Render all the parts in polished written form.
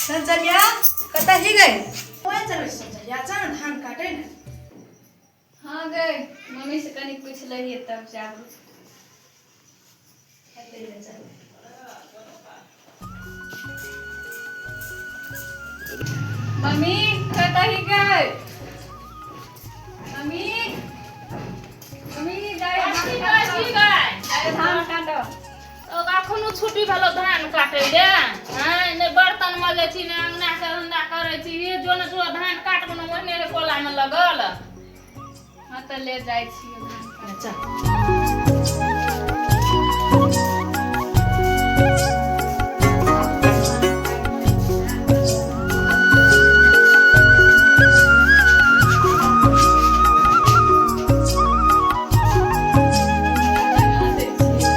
चंचलिया कतऽ ही गई? ओए चल चंचलिया, चल ने धान काटे ने। हाँ गई, मम्मी से कनी पूछ लहिए तब जाबू। मम्मी कतऽ ही गई? मम्मी, मम्मी दाई। कथी गई, की गई? धान काटो। ओ अखनो छुट्टी भेलो धान काटे ले? हैं, नहि बर्तन मजै छी, नहि अंगना के धंधा करै छी। हे जो ने जो धान काटबो ने, ओहने रे कोला में लगल। हाँ तऽ ले जाइ छी धान काटऽ। चल। लगा दै छियै।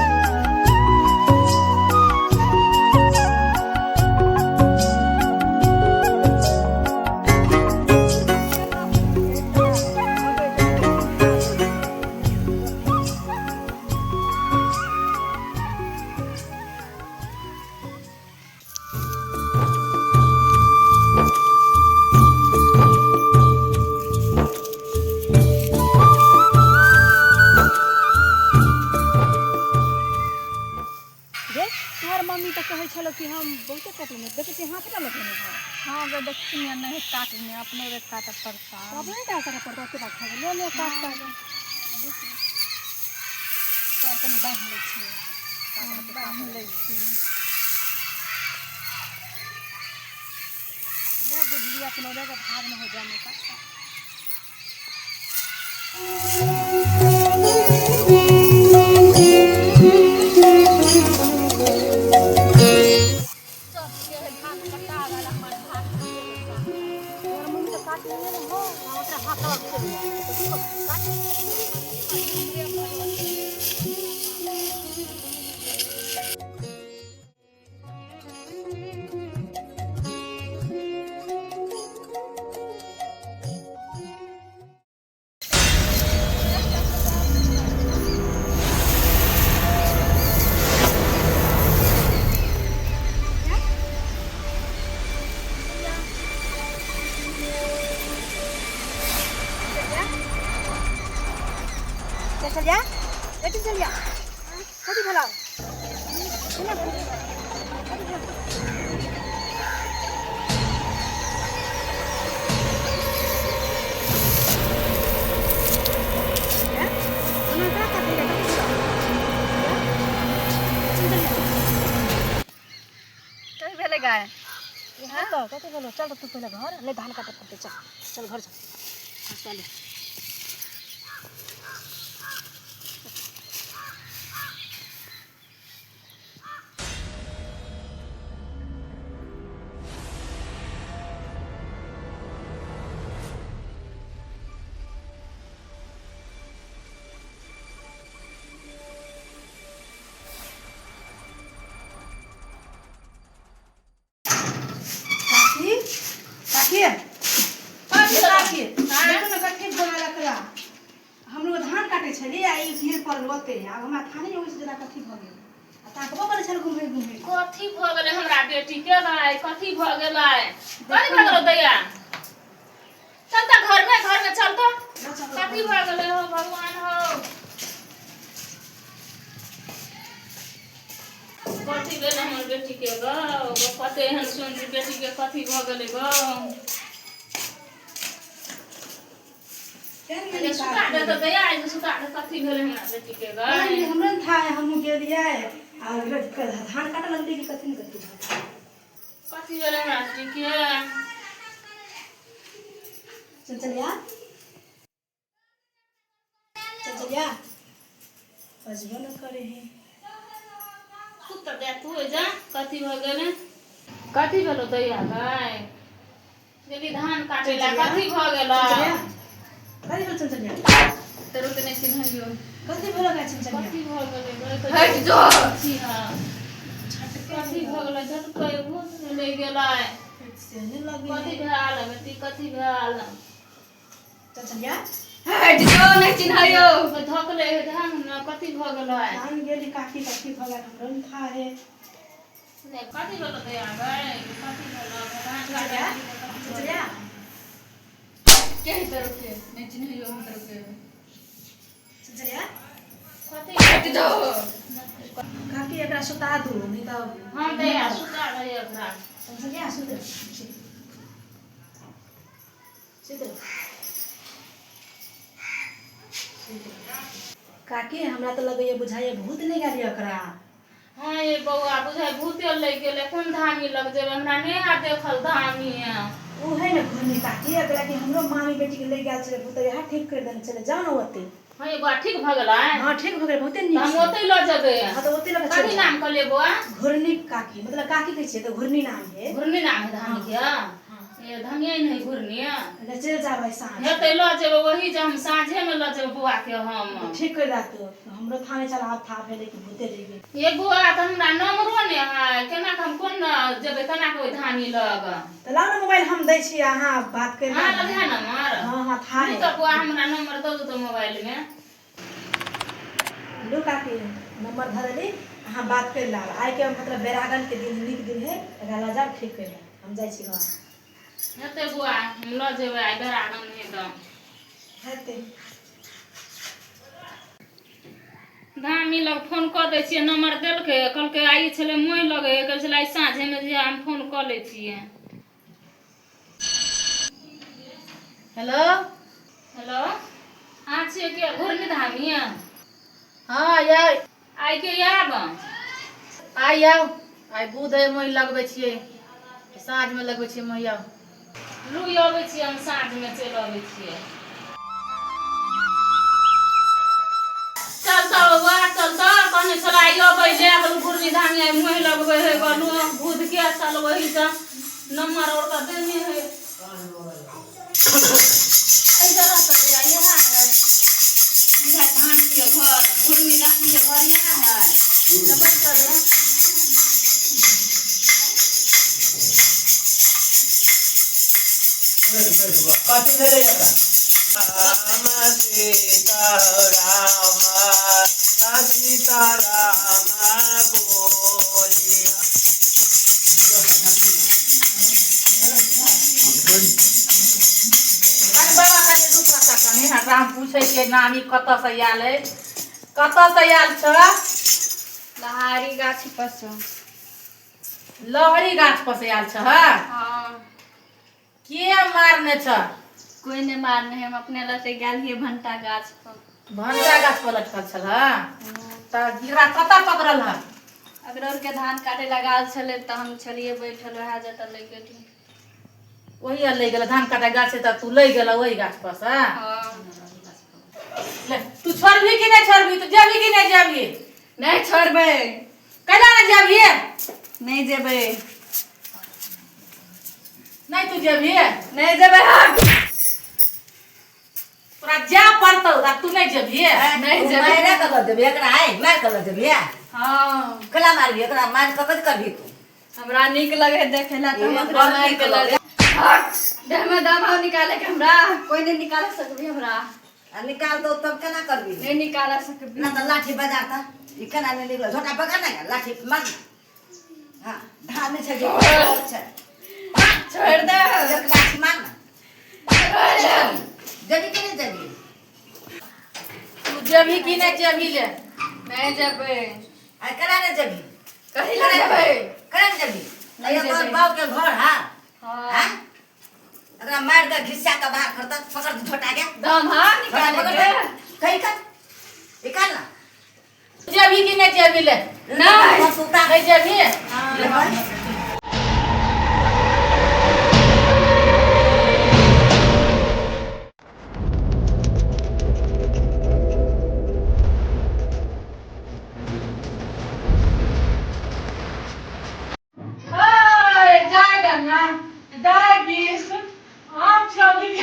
गे, तोहर मम्मी तऽ कहै छलो कि हम बहुते कटलहुँ, देखै छियै हाथ ना लगेने घर। हाँ गे, देखी ने, नहीं काटने, अपने रे काटऽ पड़ता। तो अपने का करऽ पड़तौ? ओते बात खा ले ले, काट काट तोहर कनि बान्हि लै छियै। बान्हि लै छियै। ले बुझलियै, अपनो रे भाग न हो जाने का। तोहर मम्मी तऽ काट लेने रहो, ओकरा हाथ लगा के चलि गेल। काट। चल चल जा, ए चल चल जा। कथी भेलौ? केना भेलौ? कथी भेलौ? एना का काटै जा? कथी भेलौ? चल चल जा। कथी भेलै गाय? हाँ तऽ कथी भेलौ? चल तऽ तू पहिले घर, नहि धान काटऽ पड़तै। चल चल, घर चल। हाँ, चल। काकी, काकी, काकी, देखो ने कथी भऽ गेल एकरा। हम लोग धान काटै छलियै आ ई गिर पड़ल ओते। आब हमरा थाह नहि ओहिसँ ज्यादा कथी भऽ गेल आ ताकबो करै छल घुमै घुमै। कथी भऽ गेलै हमरा बेटी के भाई? कथी भऽ गेलै? कथी भऽ गेलै दैया? चल तऽ घर में, घर में चल तऽ। कथी भऽ गेलै हो भगवान हो? कथी भेलै हमर बेटी के गौ? कते एहन सुन्दर बेटी के कथी भऽ गेलै गौ? केहन गेली? सुता दे तऽ दैया, सुता दे। कथी भेलै हमरा बेटी के गौ? हमरा ने थाह है, हमहूँ गेलियै आ धान काटऽ लगलियै कि कथी ने कथी भऽ गेल। कथी भेलै हमरा बेटी के? चंचलिया, चंचलिया, बजबो न करे है। सुत दे तू जा। कथी भऽ गेलै? कथी भेलो दैया गै? गेली धान काटे ला, कथी भऽ गेल? चंचलिया, कथी भेल चंचलिया? तोरो के नहि चिन्हलियौ। कथी भेलो गै चंचलिया? कथी भऽ गेलै गै? हटि जो। कथी? हँ, कथी भऽ गेलै? झटकै भूत नहि गेलै। से नहि लगे। कथी भेल बेटी? कथी भेल? चंचलिया। हटि जो, नहि चिन्हलियौ। धकले हे धान ने, कथी भऽ गेलै? धान गेली काकी, कथी भऽ गेल हमरो ने थाह है। नहि कथी भेलो दैया गै, कथी भेलो? धान चुचुरिया काटै चुचुरिया के है तरफ के नहीं चिन्हैयो हम तरफ के। चुचुरिया कथी? हट जाओ। काकी एकरा सुता दू नहीं तऽ हँ दैया, सुता दैया ओकरा। समझलियै? सुत रह, सुत रह, सुत रह। काकी हमरा तऽ लगैया बुझाइया भूत नहि गेल एकरा। हँ ये बौआ, बुझाइ भूते लागि गेलै। कोन धामी लग जेबै? हमरा नहि है देखल धामी। ओ है ने घुरनी काकी, एकरा कि हमरो मामी बेटी के ले गेल छलै भूत, इएह ठीक कर देने छलै। जाउ ने ओते। हँ ये बौआ, ठीक भऽ गेलै? हँ, ठीक भऽ गेलै, बहुते तऽ नीक हम छै। ओतै लऽ जेबै। हँ, तऽ ओते लऽ कऽ कथी चलि। नाम कहलियै बौआ? घुरनी काकी, मतलब काकी कहै छियै तऽ घुरनी नाम है। घुरनी नाम है धामी के? ये धमिया नहीं घुरनी। ले चलि जाबै साँझ। हेतै, लऽ जेबै वही जे हम साँझेमे लऽ जेबै बौआ के हम। ठीक कर देतौ। हमरो थाने चल आब, था भेलै कि भूते रहि गेल। ये बौआ, तऽ हमरा नम्बरो नहि है, केना के हम कोन जेबै, केना के ओहि धामी लग? तऽ लाउ ने मोबाइल, हम दै छी, अहाँ बात करि। अहाँ लग है नंबर? हँ हँ, था नहि है। तऽ बौआ, हमरा नंबर दऽ दू तऽ मोबाइलमे। लू काकी, नंबर धऽ देली, अहाँ बात करि लाब। आइके मतलब बैरागन के दिन नीक दिन है, एकरा लऽ जाउ, ठीक करि लाब। हम जाइ छी घर। हेतै बौआ, हम लऽ जेबै आइ बेरागन है तऽ। हेतै। धामी लग फोन कऽ दै छियै। नंबर देलकै, कहलकै आइ छलै मोहि लगे, कहै छलै आइ साँझेमे जे हम फोन कऽ लै छियै। हेलो। हेलो, अहाँ छियै के घुरनी धामी? हँ, आउ। आइ के आयब? आइ आउ, आइ बुध है, मोहि लगबै छियै, साँझमे लगबै छियै मोहि, आउ। लू, अबै छियै हम, साँझमे चलि अबै छियै। चल तऽ बौआ, चल तऽ। कहने छलै आइ अबै ले गेलू घुरनी धामी, आइ मोहि लगबै है गेलू बुध के। चल, वही से नंबर और तऽ देने है। एहि जगह तऽ भैया इएह है, इएह धान के घर, घुरनी धामी के घर इएह है। चल चले। कथी भेलै एकरा? राम सीता राम सीता राम बोलिया। अरे बाबा, कनि रुकऽ तऽ कनि हमरा हम पूछै छियै, नानी कतऽसँ आयल अछि? कतऽसँ आयल छ? लहारी गाछी पर सँ। लहरी गाछ पर से आयल छ? हाँ। के मारने छ? कोई नहीं मारने है, हम अपने लटक गेल हियै भंटा गाछ पर। भंटा गाछ पर लटकल छल? तऽ एकरा कतऽ पकड़ल है? अगरौर के धान काटे लगाल छलै तऽ हम छलियै बैठल, वएह जतऽ लऽ गेली। ओही ले गेल? धान काटे गाछ छै तऽ तू ले गेल ओहि गाछ पर से? हाँ। ले, तू छोड़बही कि नहि छोड़बही? तू जेबही कि नहि जेबही? नहीं छोड़बै। कैला नहि जेबही? नहीं जेबै। नहि तू जेबही? नहीं जेबै हम। तोरा जाय पड़तौ आ तू नहि जेबही? नहीं जेबै। मारे के लऽ जेबही एकरा? आइ मारि के लऽ जेबही? हाँ। केला मारबही एकरा? मारि कऽ कथी करबही तू? हमरा नीक लगे है देखे ला तऽ हम ए, ओकरा बड़ मारि नीक के लऽ लगे। जायब। देह में दम हौ निकाले के? हमरा कोई नहीं निकाल सकबी हमरा। आ निकाल दो तब केना करबही? नहीं निकाल सकबी। ना तऽ लाठी बजा तऽ ई केना नहि निकल? झोटा पकड़ ने, लाठी मार ने। हाँ, धान नहि छै जे छै। छोड़ दे। एक लाठी मार ने। जेबही कि नहि जेबही? तू जेबही कि नहि जेबही ले? नहीं जेबै। आ केना नहि जेबही? कहीं ले जेबै? केना नहि जेबही? नहि अरे तोहर जेबै। बाप के घर हा? हाँ। हाँ, एकरा मारि कऽ घिसा कऽ बाहर करतऽ। पकड़ झोटा के। दम हा झोटा निकाले पकड़ के? कहीं कर, निकाल ना। जेबही कि नहि जेबही ले? नहीं। सुता। नहि जेबही? हाँ। जाय गंगा जाय बीस हम चली।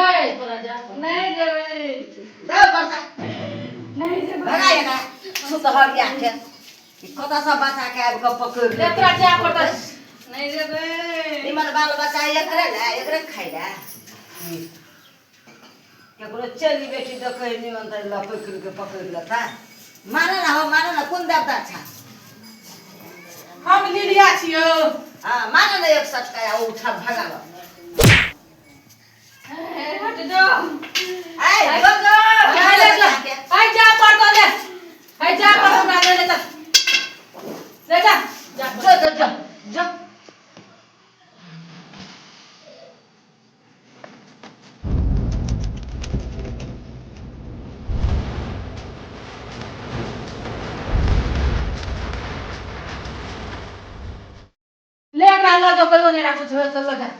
नहीं जेबै। दे बरसा। नहीं जेबै। भगा एकरा सुतहरिया के। ई कतऽसँ बच्चा के आबि कऽ पकड़ि ले तोरा जाय पड़तौ। नहि जेबै। इमहर बाल बच्चा एकरे ले, एकरे खाइ ले। केकरो चली बेटी देखै नहि अन्तर लपकि के पकड़ि लेता। मारे ना हो, मारे ना, कोन देवता छा? हम लिलिया छियौ। हाँ, मारे ना एक सटका आ उठा भगाब। हट जाओ। ऐ, जो, जो, ले ले जा। है जा पड़तौ ले। है जा पड़तौ हमरा ले ले चल। ले जा। जा। जो, जो, जो, जो। ले एकरा लऽ जाओ, कहियो नहि राखू छोड़ चल लऽ जा।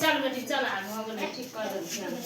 चल बेटी चल, आब भऽ गेलै, ठीक कर देलखिन।